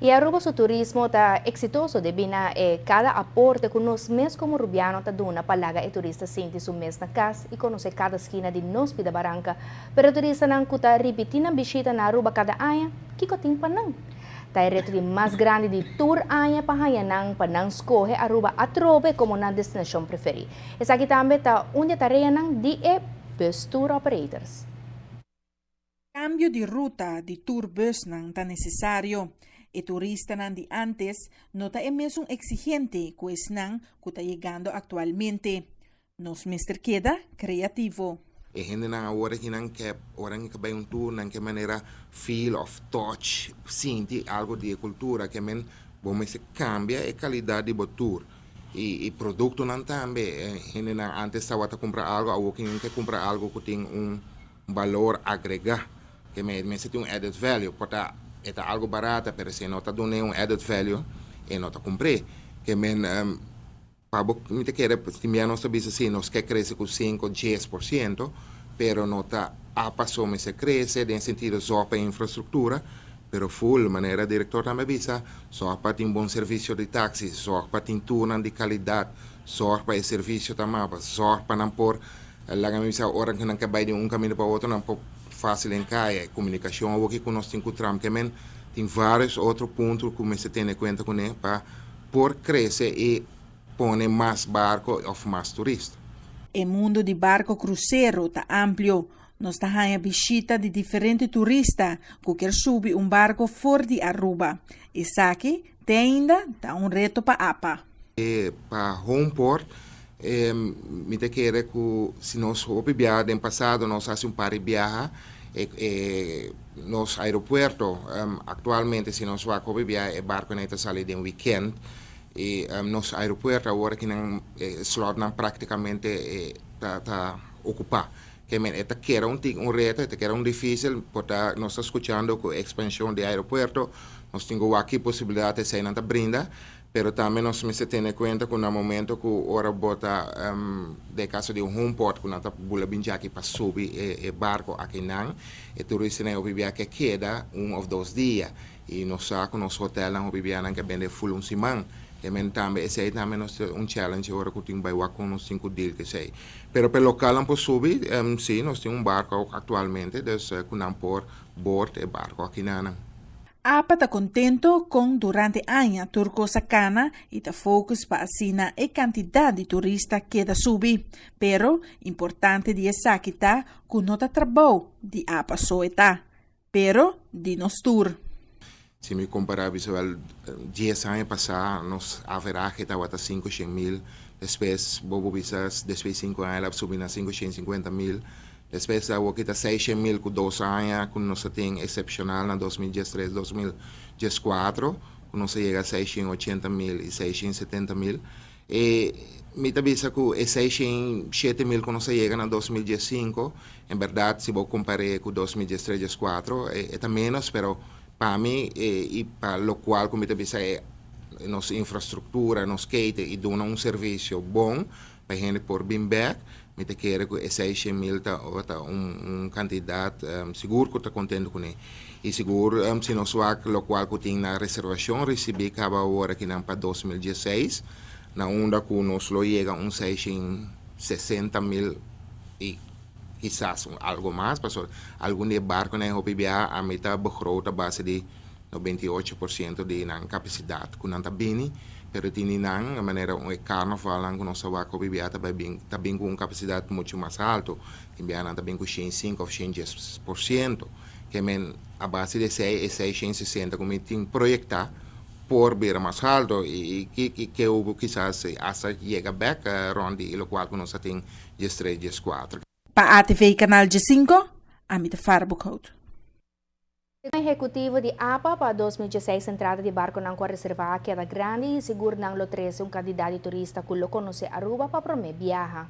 Y Aruba su turismo ta exitoso debi na cada aporte cu nos mes como Rubiano ta duna pa laga e turista sinti su mes na cas y conoce cada skina di nos pida baranca. Pero turistanan cu ta ripiti nan bishita na Aruba cada aña, kico tin pa nan? Ta e reto di mas grandi di tur aña pa haya nan pa nan scoge Aruba atrobe como nan destinacion preferi. Esaki tambe ta un di e tareanan di e bus tour operators. Cambio di ruta di tour busnan ta necesario. E turistanan di antes no ta e mesun exigente cu esnan cu ta yegando actualmente. Nos mester keda creativo. E hendenan awor aki nan ke ora nan ke bai un tour, nan ke manera feel of touch, sinti algo di e cultura, ke men bo mester cambia e calidad di bo tour y productonan tambe. E hendenan antes tabata cumpra algo, awor ki nan ke cumpra algo cu tin un balor agrega, ke men mester tin un added value. Por ta e ta algo barata, pero si e no ta duna un added value, e no ta cumpr'e. Ke men pa bo mi ta kere tin bia nos ta bisa si nos ke crece cu 5, 10%, pero no ta a paso mester crece den sentido zorg pa infrastructura, pero full manera director tambe a bisa, zorg pa tin bon servicio di taxi, zorg pa tin tournan di calidad, zorg pa e servicio ta mapa, zorg pa nan por laga mi bisa ora cu nan ke bay di un caminda pa otro, nan por facil en caya. Comunicacion awoki cu nos tin cu tram, ke men tin varios otro punto cu mester tene cuenta cune pa por crece y pone mas barco of mas turista. E mundo di barco crucero ta amplio. Nos ta haña bishita di diferente turista cu kier subi un barco for di Aruba. Esaki te ainda ta un reto pa APA. Pa homeport, mi ta kere cu si nos hopi biaha den pasado, nos haci un par di biaha, nos aeropuerto actualmente, si nos wak hopi biaha, e barconan ta sali den weekend y nos aeropuerto awor aki nan slotnan practicamente ta ocupa. Ke men e ta kera un tin un reto, e ta kera un dificil, por ta nos ta scuchando cu expansion di aeropuerto, nos tin cu wak ki posibilidad eseinan ta brinda, pero tambe nos mester tene cuenta cu na momento cu ora bo ta, den caso di un homeport, cu nan ta bula bin djaki pa subi e barco akinan, e turistanan hopi bia ke keda un of dos dia y nos sa cu nos hotelnan hopi bia nan ke bende full un siman. Ke men tambe esei tambe nos ta un challenge ora cu tin bay wak con nos tin cu deal cu esei. Pero pa e localnan por subi, si, nos tin un barco actualmente, dus cu nan por board e barco akinanan. APA ta contento con durante aña tur cos a cana y ta focus pa asina e cantidad di turista keda subi. Pero, importante di esaki ta cu no ta trabou di APA so e ta, pero di nos tur. Si mi compara bisa wel 10 aña pasa, nos averahe tabata 500 mil, despues bo por bisa despues 5 aña el a subi na 550 mil, despues awor ta 600 mil cu 2 aña cu nos tin excepcional na 2013, 2014, cu nos a yega 680 mil y 670 mil. E mi ta bisa cu e 607 mil cu nos a yega na 2015, en berdad, si bo compara cu 2013, 2014, e ta menos, pero pa mi y pa locual cu mi ta bisa e nos infrastructura, nos keten y duna un servicio bon pa hende por bin back, mi ta kere cu e 600 mil ta un cantidad sigur cu ta contento cu ne. Y sigur si nos wak locual cu tin na reservacion recibi caba awor aki nan pa 2016, na unda cu nos lo yega un 660 mil y kisas algo mas, paso algun di e barconan hopi bia a meta begroot a base di 98% di nan capacidad cu nan ta bini, pero tin nan manera un carnaval nan cu nos sa wak hopi bia ta bin cu un capacidad mucho mas halto, tin bia nan ta bin cu 105 of 110%, ke men a base di 6 e 660 cu mi tin proyecta por bira mas halto y cu kisas hasta yega back rond di locual cu nos tin 13, 14. Pa ATV Canal G5, ami ta Farah Boekhout. Ehecutivo di APA pa 2016, entrada di barconan cu a reserva a keda grandi y sigur nan lo trece un cantidad di turista cu lo conoce Aruba pa prome biaha.